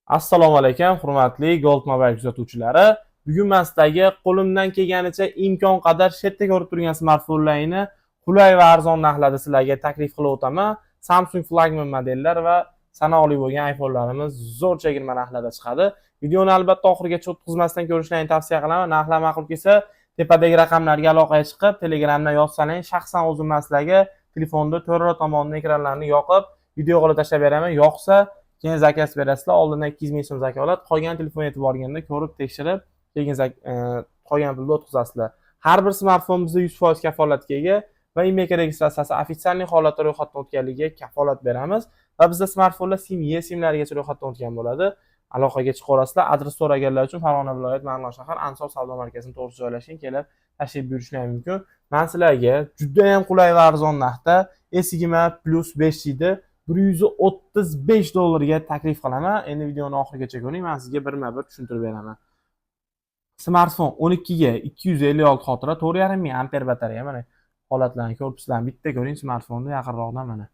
Assalomu alaykum, hurmatli Gold Mobile kuzatuvchilari. Bugun men sizlarga qo'limdan kelganicha, imkon qadar shu yerda ko'rib turgan smartfonlarni qulay va arzon narxlarda sizlarga taklif qilib o'taman. Samsung flagman modellar va sanoqli bo'lgan iPhone'larimiz zo'r chegirma narxlarda chiqadi. Videoni albatta oxirigacha o'tkazmasdan ko'rishlaringni tavsiya qilaman. Narxlar ma'qul kelsa, tepadagi raqamlarga aloqaga chiqib, Telegramdan yozsangiz, shaxsan o'zim man sizlarga telefonda to'rtta tomonidan ekranlarni yoqib, video qilib tashlab beraman. Yoqsa, keyin zakaz berasizlar. Oldindan 200 ming so'm zakolat, qolgan telefon yetib borganda ko'rib, tekshirib, keyin qolgan pulni o'tkazasizlar. Har bir smartfon bizda 100% kafolatga ega va IMEI registratsiyasi официальный holatda ro'yxatdan o'tganligiga kafolat beramiz va bizda smartfonlar sim, eSIMlarigacha ro'yxatdan o'tgan bo'ladi. Aloqaga chiqaverasizlar. Adres so'raganlar uchun Farg'ona viloyat, Marg'ilon shahar, Ansor savdo markazining to'g'risida joylashgan, kelib tashrif buyurishlari mumkin. Man sizlarga judayam qulay va arzon narxda S20 Plus 5 Gda 135 dollarga taklif qilaman. Endi videoni oxirigacha ko'ring, man sizga birma bir tushuntirib beraman. Smartfon 12 ga 256 xotira, 4,5 ming amper batareya. Mana, holatlarni ko'ribsizlar. Bitta ko'ring smartfonni yaqinroqdan, mana.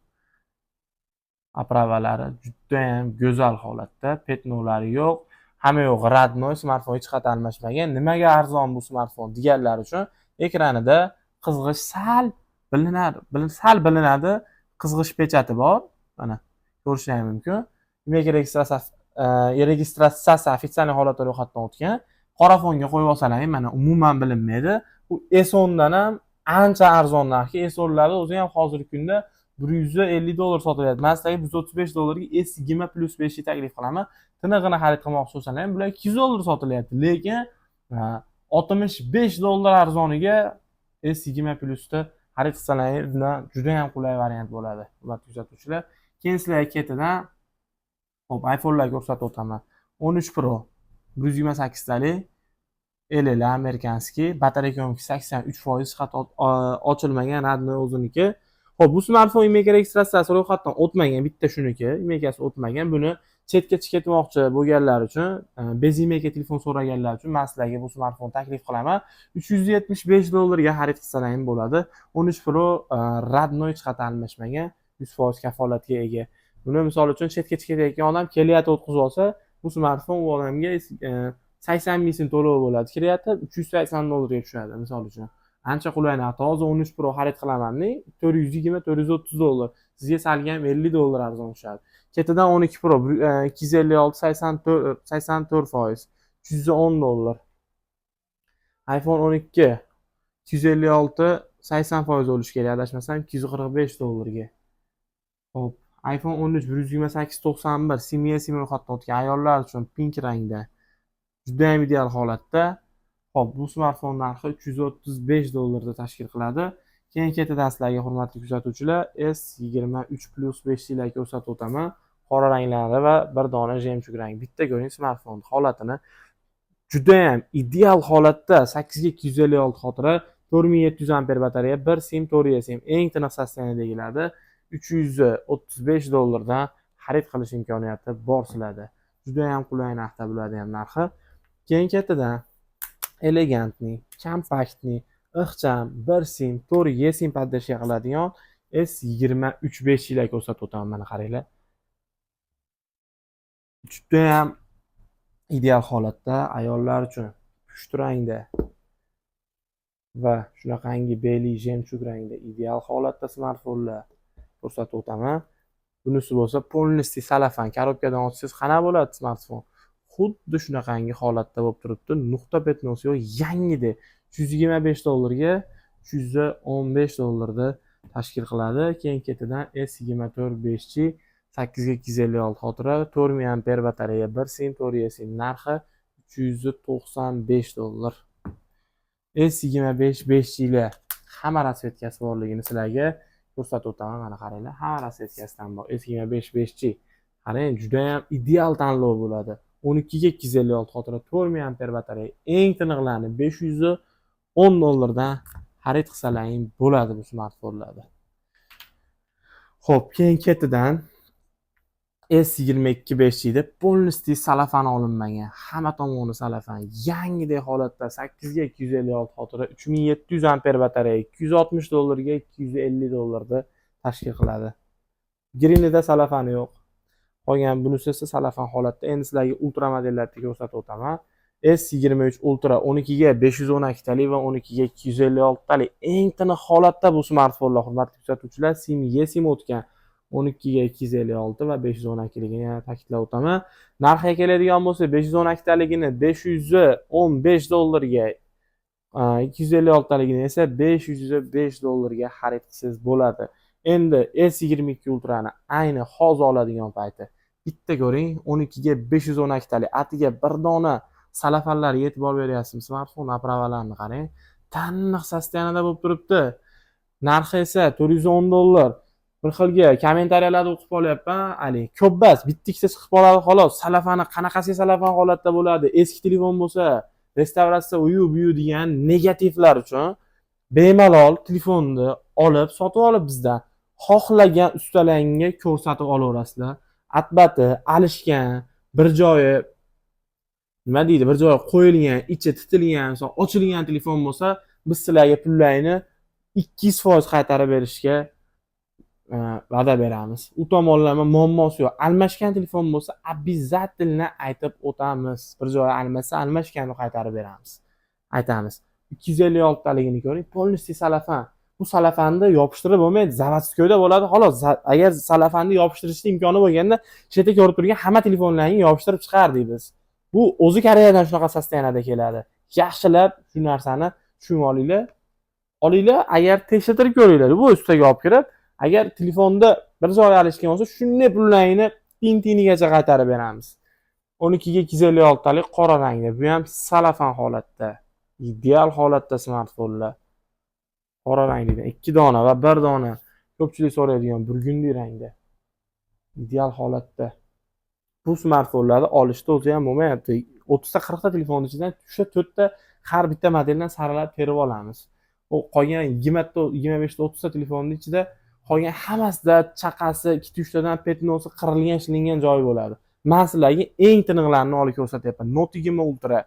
Оправа lari judayam go'zal holatda, пятно lari yo'q, hamma yo'q родной, smartfon hech qayerda almashmagan. Nimaga arzon bu smartfon deganlar uchun, ekranida qizg'ish sal bilinadi, sal bilinadi, qizg'ish печать i bor. Mana, ko'rishlaring mumkin. IMEI registratsiyasi официальный holatda ro'yxatdan o'tgan. Qora fonga qo'yib olsalaring, mana, umuman bilinmaydi. Bu S10 dan ham ancha arzon narxga. S10larni o'zi ham hozirgi kunda 150 dollar sotilyapti. Man sizlarga 135 dollarga S20 Plus 5 ni taklif qilaman. Tinig'ini xarid qilmoqchi bo'lsalar ham, bular 200 dollar sotilyapti, lekin 65 dollar arzoniga S20 Plusda xarid qilsalaring, bundan juda ham qulay variant bo'ladi, hurmatli kuzatuvchilar. Keyin sizlarga ketidan, xo'p, iPhone'lar ko'rsatib o'taman. 13 Pro 128 talik LL американский, батарейка 83%, hech qayerda ochilmagan, родной o'ziniki. Xo'p, bu smartfon IMEI registratsiyasi ro'yxatdan o'tmagan, bitta shuniki, IMEI'si o'tmagan. Buni chetga chiqib ketmoqchi bo'lganlar uchun, без IMEI telefon so'raganlar uchun man sizlarga bu smartfonni taklif qilaman. 375 dollarga xarid qilsalar ham bo'ladi. 13 Pro родной, hech qayerda almashmagan, 100% kafolatga ega. Buni, misol uchun, chetga chiqib ketayotgan odam kelyapti, o'tkazib olsa, bu smartfon u odamga 80 ming so'm to'lov bo'ladi. Kiryapti, 380 dollarga tushadi, misol uchun. Ancha qulay narx. Hozir 13 Pro xarid qilaman deng, 420, 430 dollar. Sizga salga ham 50 dollar arzon tushadi. Ketidan 12 Pro 256, 84, 84%, 310 dollar. iPhone 12 256, 80% bo'lishi kerak, adashmasam, 245 dollarga. Xo'p, iPhone 13 128, 91, SIM, eSIM ro'yxatdan o'tgan, ayollar uchun pink rangda. Juda ham ideal holatda. Xo'p, bu smartfon narxi 335 dollarda tashkil qiladi. Keyin ketidan sizlarga, hurmatli kuzatuvchilar, S23 Plus 5 lar ko'rsatib o'taman. Qora ranglari va bir dona жемчуг rang. Bitta ko'ring smartfon holatini. Juda ham ideal holatda, 8 ga 256 xotira, 4700 amper batareya, 1 SIM, 4 eSIM, eng tiniq состояние dagilardi 335 dollardan xarid qilish imkoniyati bor sizlarda. Juda ham qulay narxda bularni ham narxi. Keyin ketidan элегантный, kompaktniy, ixcham, 1 SIM, 4 eSIM поддержка qiladigan S23 5 lar ko'rsatib o'taman. Mana, qaranglar. Judayam ideal holatda, ayollar uchun pushti rangda va shunaqangi белый жемчуг rangda ideal holatda smartfonlar ko'rsatib o'taman. Bunisi bo'lsa полностью salafan, коробка dan ochsangiz qanaqa bo'ladi smartfon? Xuddi shunaqangi holatda bo'lib turibdi. Nuqta пятно si yo'q, yangidek. 325 dollarga 315 dollarda tashkil qiladi. Keyin ketidan S24 5G, 8 ga 256 xotira, 4000 amper batareya, 1 SIM, 4 eSIM, narxi 395 dollar. S25 5G lar hamma расцветка si borligini sizlarga ko'rsatib o'taman. Mana, qaranglar, hamma расцветка sidan bor. S25 5G. Qarang, juda ham ideal tanlov bo'ladi. 12 ga 256 xotira, 4000 amper batareya, eng tiniqlarni 510 dollardan xarid qilsalaring bo'ladi bu smartfonlarni. Xo'p, keyin ketidan S22 5G da полностью salafan olinmagan. Hamma tomoni salafan. Yangidek holatda, 8 ga 256 xotira, 3700 amper batareya, 260 dollarga 250 dollarda tashkil qiladi. Greenida salafani yo'q. Qolgan bunisi esa salafan holatda. Endi sizlarga ultra modellarni ko'rsatib o'taman. S23 Ultra 12 ga 512 talik va 12 ga 256 talik eng tiniq holatda bu smartfonlar, hurmatli kuzatuvchilar. SIM, eSIM o'tgan 12 ga 256 va 512 ligini yana ta'kidlab o'taman. Narxiga keladigan bo'lsak, 512 taligini 515 dollarga, 256 taligini esa 505 dollarga xarid qilsangiz bo'ladi. Endi S22 Ultrani ayni hozir oladigan payti. Bitta ko'ring, 12 ga 512 talik, atiga bir dona salafanlarga e'tibor beryapsizmi? Smartfon оправа larini qarang, taniq состояние da bo'lib turibdi. Narxi esa 410 dollar. Bir xilga kommentariyalarda o'qib qolyapman, haligi ko'p bas, bitta ikkita chiqib qoladi xolos. Salafani qanaqasiga salafan holatda bo'ladi, eski telefon bo'lsa restavratsiya, uyu buyu degan negativlar uchun bemalol telefonni olib, sotib olib, bizdan xohlagan ustalangga ko'rsatib olaverasizlar. Atbati alishgan, bir joyi, nima deydi, bir joyi qo'yilgan, ichi titilgan, misol, ochilgan telefon bo'lsa, biz sizlarga pullaringni 200% qaytarib berishga va'da beramiz. U tomonlama muammosi yo'q. Almashgan telefon bo'lsa, обязательно aytib o'tamiz. Bir joyi almasa, almashganni qaytarib beramiz, aytamiz. 256 taligini ko'ring, полностью salafan. Bu salafanni yopishtirib bo'lmaydi, заводской da bo'ladi xolos. Agar salafanni yopishtirishni imkoni bo'lganda, shu yerda ko'rib turgan hamma telefonlarni yopishtirib chiqardik biz. Bu o'zi Koreyadan shunaqa состояние da keladi. Yaxshilab shu narsani tushunib olinglar, olinglar. Agar tekshirtirib ko'ringlar, bu ustaga olib kirib, agar telefonda bir joyi alishgan bo'lsa, shunday pullaringni tiyin tiyinigacha qaytarib beramiz. 12 ga 256 talik qora rangda, bu ham salafan holatda, ideal holatda smartfonlar. Qora rangli ikki dona va bir dona ko'pchilik so'raydigan burgundi rangda, ideal holatda. Bu smartfonlarni olishda o'zi ham bo'lmayapti. 30 ta, 40 ta telefonni ichidan uchta, to'rtta har bitta modeldan saralab terib olamiz. U qolgan 20 ta, 25 ta, 30 ta telefonni ichida qolgan hammasida chaqasi, ikkita, uchtadan пятно si, qirilgan, shilingan joyi bo'ladi. Man sizlarga eng tiniqlarini olib ko'rsatyapman. Note 20 Ultra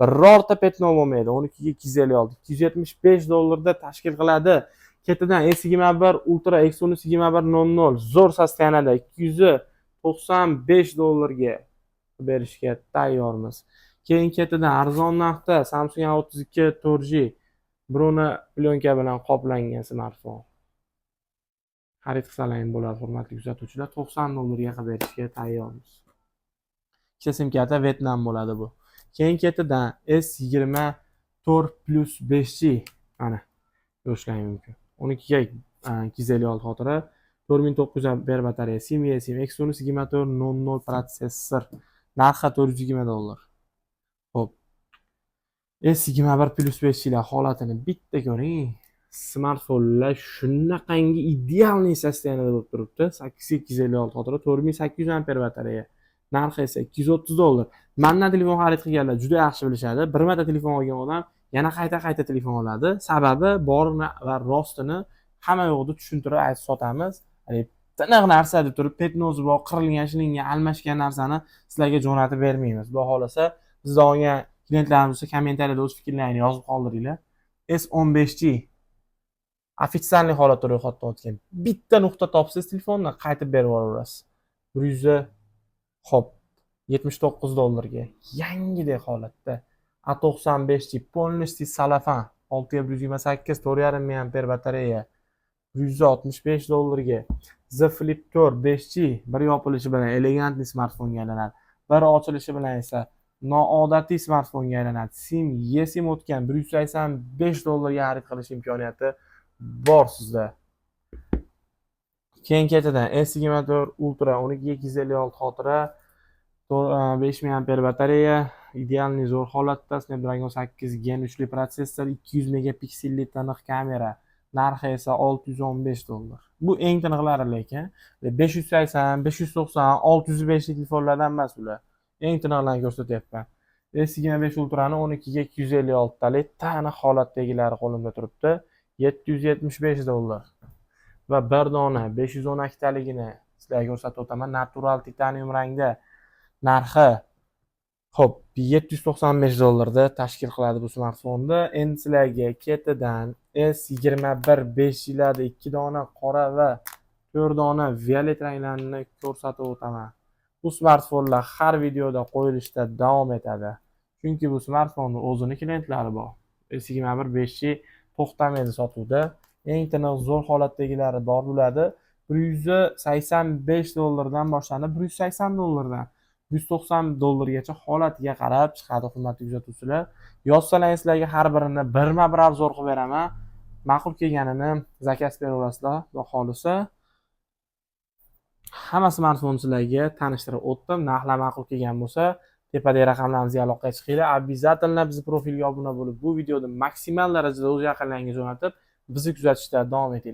birorta пятно bo'lmaydi. 12 ga 256 275 dollarda tashkil qiladi. Ketidan S21 Ultra Exynos 2100 zo'r состояние da 295 dollarga berishga tayyormiz. Keyin ketidan arzon narxda Samsung A32 4G, броня plyonka bilan qoplangan smartfon xarid qilsalar ham bo'ladi, hurmatli kuzatuvchilar. 90 dollarga qilib berishga tayyormiz. Ikkita sim karta, Vyetnam bo'ladi bu. Keyin ketidan S24 Plus 5G, mana, ko'rishlaring mumkin. 12 ga 256 xotira, 4900 amper batareya, SIM, eSIM, Exynos 2400 protsessor, narxi 420 dollar. Ho'p, S21 Plus 5 lar holatini bitta ko'ring. Smartfonlar shunaqangi идеальный состояние da bo'lib turibdi. 8256 xotira, 4800 amper batareya, narxi esa 230 dollar. Mandan telefon xarid qilganlar juda yaxshi bilishadi, bir marta telefon olgan odam yana qayta qayta telefon oladi. Sababi borini va rostini hamma yo'qda tushuntirib aytib sotamiz. Haligi tiniq narsa deb turib, пятно si bor, qirilgan, shilingan, almashgan narsani sizlarga jo'natib bermaymiz. Xudo xohlasa, bizdan olgan klientlarimiz bo'lsa, kommentariyada o'z fikrlaringni yozib qoldiringlar. S15G официальный holatda ro'yxatdan o'tgan. Bitta nuqta topsangiz, telefonni qaytib berib yuboraverasiz. Bir yuz, ho'p, 79 dollarga yangidek holatda. A95G полностью salafan, 6 ga 128, 4,5 ming amper batareya, 165 dollarga. Z Flip 4 5G bir yopilishi bilan elegantli smartfonga aylanadi, bir ochilishi bilan esa noodatiy smartfonga aylanadi. SIM, eSIM o'tgan, 185 dollarga xarid qilish imkoniyati bor sizda. Keyin ketidan S24 Ultra 12 ga 256 xotira, 5000 amper batareya, идеальный zo'r holatda, Snapdragon 8 Gen 3li protsessor, 200 megapikselli tiniq kamera, narxi esa 615 dollar. Bu eng tiniqlari, lekin 580, 590, 605 telefonlardan emas bular, eng tiniqlarini ko'rsatyapman. S25 Ultrani 12 ga 256 talik taniq holatdagilari qo'limda turibdi, 775 dollar. Va bir dona 512 taligini sizlarga ko'rsatib o'taman, natural titanium rangda, narxi, ho'p, 795 dollarda tashkil qiladi bu smartfonni. Endi sizlarga ketidan S21 5 yilada ikki dona qora va to'rt dona violet ranglarini ko'rsatib o'taman. Bu smartfonlar har videoda qo'yilishda davom etadi. Chunki bu smartfonni o'zini klientlari bor. S21 5G to'xtamaydi sotuvda. Eng tiniq, zo'r holatdagilari bor bo'ladi. 185 dollardan boshlanib, 180 dollardan 190 dollargacha holatiga qarab chiqadi, hurmatli kuzatuvchilar. Yozsalar, sizlarga har birini birma-bir обзор qilib beraman. Ma'qul kelganini заказ beraverasizlar, xudo xohlasa. Hamma smartfon sizlarga tanishtirib o'tdim. Narxlar ma'qul kelgan bo'lsa, tepadagi raqamlarimizga aloqaga chiqinglar. Обязательно bizni profilga obuna bo'lib, bu videoni maksimal darajada o'z yaqinlaringizga jo'natib, bizni kuzatishda davom etinglar.